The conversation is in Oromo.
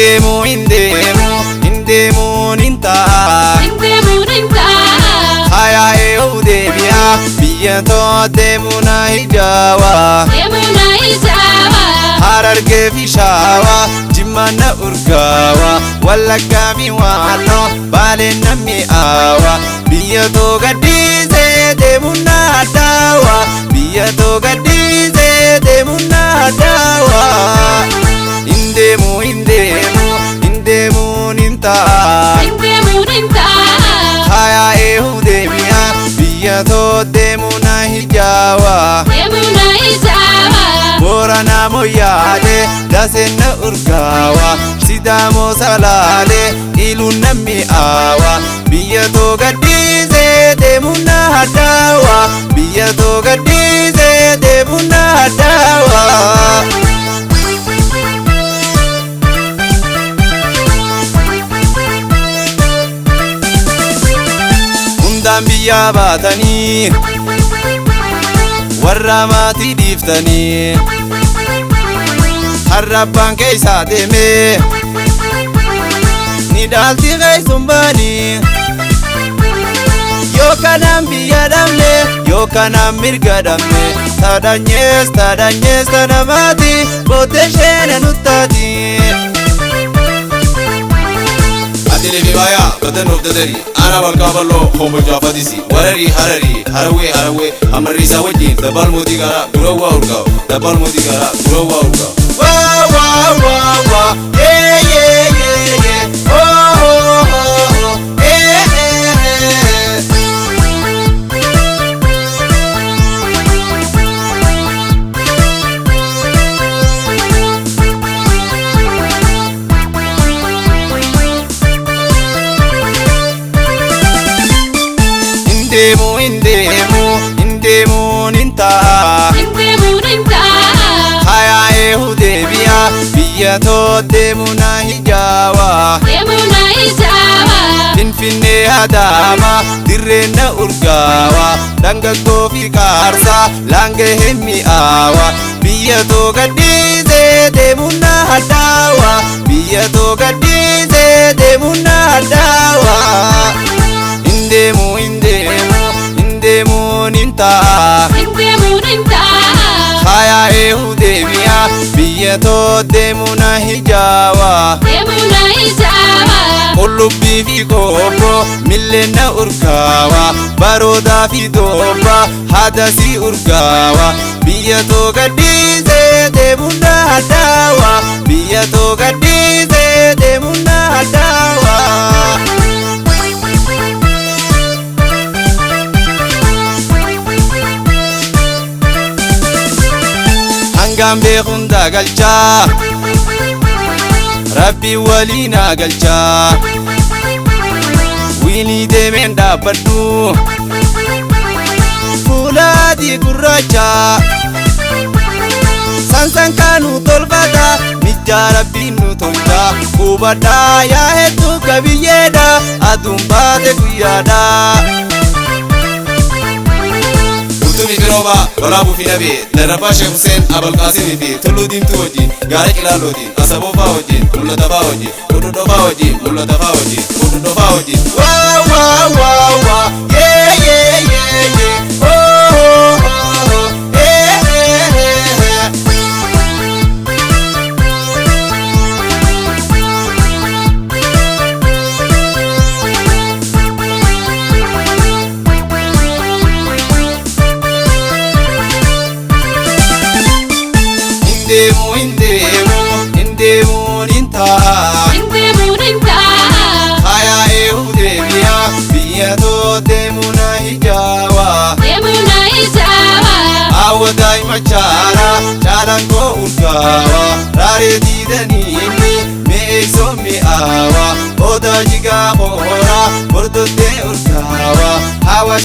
Deemu hin deemu hin deemuun hin ta'a. Hin deemuun hin ta'a. Hayaa'ee deebi'a biyya too deemuu na ijaawa. Deemuu na ijaawa. Harargee fi Shawaa, Jimma na urgaawa, Wallaggaa fi Waalloo, Baaleen na mi'aawa. Biyya too gadhiisee deemuun na adaawa. Biyya too gadhiisee deemuun na adaawa. Hin deemu hin deemu hin deemuun hin ta'a. Hin deemuun hin ta'a. Hayaa'ee deebi'a biyya too deemuu na ijaawa. Deemuu na ijaawa. Booranaa Moyyaalee Daseen na urgaawa, Sidaamoo Salaalee Iluun na mi'aawa. Biyya too gadhiisee deemuun na hadaawa. Biyya too gadhiisee deemuun na hadaawa. Hundaan biyyaa baatanii warra maatii dhiiftanii har'a abbaan keessaa deemee ni dhaalti keessuun baanii. Yoo kanaan biyya dhabne, yoo kanaan mirga dhabne, tadhanyees tadhanyees tanamaati booddee isheena nuttaati. Adele Bibaya, Badan of Dadari, Ana Balkabalo, Homo Jafadisi, Warari Harari, Haraway Haraway, Amarisa wajjin, Dabal Mootii Garaa, Gurawaa Urgaaw, Dabal Mootii Garaa, Gurawaa Urgaaw. Waa waa waa waa, yee yee yee yee, oh oh oh, eh eh eh. Hin deemu hin deemu hin deemuun hin ta'a. Hin deemuun hin ta'a. Hayaa'ee deebi'a biyya too deemuu na ijaawa. Deemuu na ijaawa. Finfinnee Adaama dirreen na urgaawa, dhangaggoo fi qaarsaa laangee mi'aawa. Biyya too gadhiisee deemuun na hadaawa. Biyya too gadhiisee deemuun na hadaawa. Hin deemu hin deemu hin deemuun hin ta'a. Hin deemuun hin ta'a. Hayaa'ee deebi'a biyya too deemuu na ijaawa. Deemuu na ijaawa. Qullubbii fi qobboo milleen na urgaawa, baroodaa fi doobbaa haadasii urgaawa. Biyya too gadhiisee deemuun na hadaawa. Biyya too gadhiisee deemuun na hadaawa. Hangaan beekuun daagalchaa, Rabbi waliin haa galchaa. Wiilii deemeen dhaabbadhu fuula adii gurraacha. Sansan kaanuu tolfata mijaa Rabbiin nu tolcha. Hubadhaa yaa hedduu qabiyyeedha aduun baate guyyaadha. Utumi Firooba, Walaabuu fi Nabee, Darrabbaa Sheekh Hussein, Abalqaasimii fi Tulluu Diimtuu wajjin, Gaara Qilaalootiin, Asaboofaa wajjin, Mul'atafaa wajjin, Qududhofaa wajjin, Mul'atafaa wajjin, Qududhofaa wajjin. Waa waa waa waa, yee yee yee yee, oh oh oh, eh eh eh. Hin deemu hin deemu hin deemuun hin ta'a. Hin deemuun hin ta'a. Hayaa'ee deebi'a biyya too deemuu na ijaawa. Deemuu na ijaawa. Hawwataa machaara caalaan koo urgaawa, raaree diidaniini mi'eessoo mi'aawa, odaa jigaa hooraa bordoddee urgaawa. Hawa